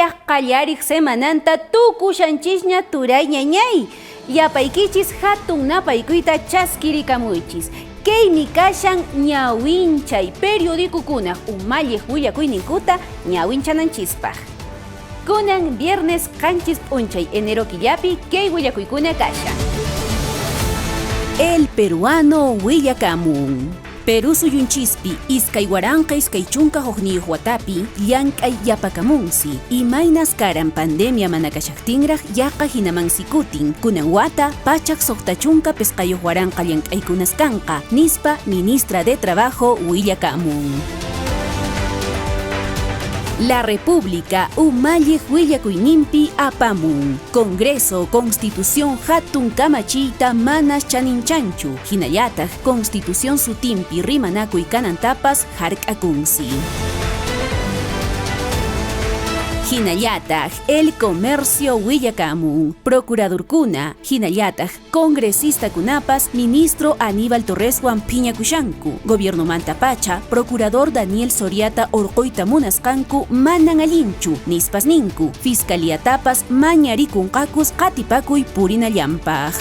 Killaq qallariq semananta tukushanchisña turay ñañay. Llapaykichis hatun napaykuyta chaskirikamuychis. Kaymi kashan ñawinchay periodicokunaq umalliq willakuyninkuta ñawinchananchispaq. Kunan viernes 7 p'unchay enero killapi kay willakuykuna kashan. El Peruano willakamun. Perú suyunchispi 2021 watapi llank'ay yapakamunsi imaynas karan pandemia mana kashaqtinraq yaqa hinamansi kutin kunan wata 165,000 llank'aykunas kanqa nispa ministra de Trabajo willakamun. La República umalliq willakuyninpi apamun. Congreso Constitución hatun kamachiyta manas chaninchanchu. Hinallataq Constitución sutinpi rimanakuy kanantapas hark'akunsi. Hinallataq El Comercio willakamun. Procuradorkuna hinallataq congresistakunapas ministro Aníbal Torreswan phiñakushanku. Gobiernomanta pacha procurador Daniel Soriata hurquyta munasqanku manan allinchu nispas ninku. Fiscaliatapas mañarikunqakus qatipakuy purinallanpaq.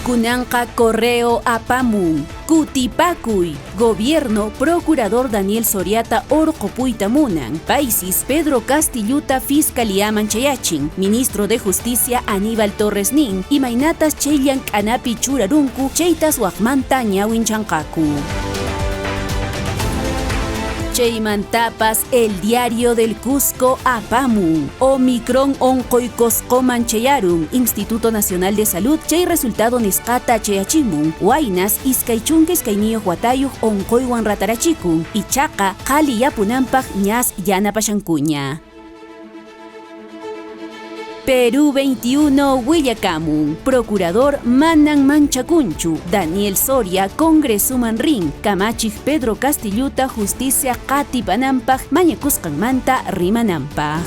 Kunanqa Correo apamun. Kutipakuy. Gobierno Procurador Daniel Soriata hurqupuyta munan. Paysis Pedro Castillota Fiscaliaman chayachin. Ministro de Justicia Aníbal Torres nin. Imaynatas chay llank'anapi churarunku chaytas waqmanta ñawinchanqaku. Chaymantapas El Diario del Cusco apamun. Omicron onqoy Coscoman chayarun. Instituto Nacional de Salud chay resultado nisqata chayachimun. Waynas 22 watayuq onqoywan ratarachikun. Ichaqa qhaliyapunanpaq ñas yanapashankuña. Perú 21 willakamun. Procurador manan manchakunchu. Daniel Soria, Congresuman rin. Kamachiq Pedro Castillota Justicia qatipananpaq mañakusqanmanta rimananpaq.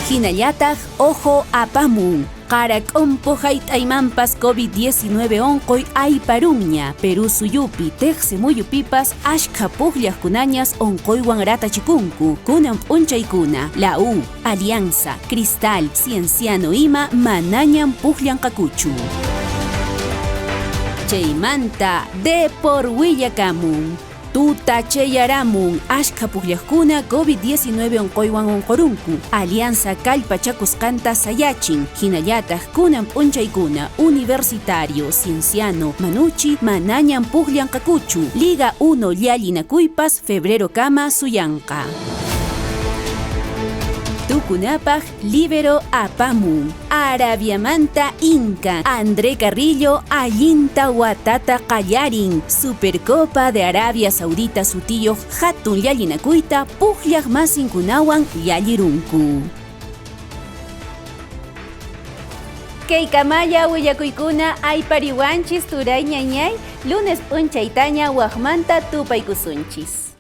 Hinallataq Ojo apamun. Qarak'umpu hayt'aymanpas COVID-19 onqoy ayparunña. Perú suyupi teqsi muyupipas ashkha pukllaqkunañas onqoywan ratachikunku. Kunan p'unchaykuna La U, Alianza, Cristal, Cienciano ima manañan pukllanqakuchu. Chaymanta Depor willakamun. Tuta chayaramun ashkha pukllaqkuna COVID-19 onqoywan onqorunku. Alianza kallpachakusqanta sayachin. Hinallataq kunan p'unchaykuna Universitario, Cienciano, Manucci manañan pukllanqakuchu. Liga 1 llallinakuypas febrero kama suyanqa. Tukunapaq Libero apamun. Arabiamanta Inca. André Carrillo allinta watata qallarin. Supercopa de Arabia Saudita sutiyuq hatun llallinakuyta pukllaq masinkunawan llallirunku. Kaykamalla willakuykuna aypariwanchis turay ñañay lunes p'unchaytaña waqmanta tupaykusunchis.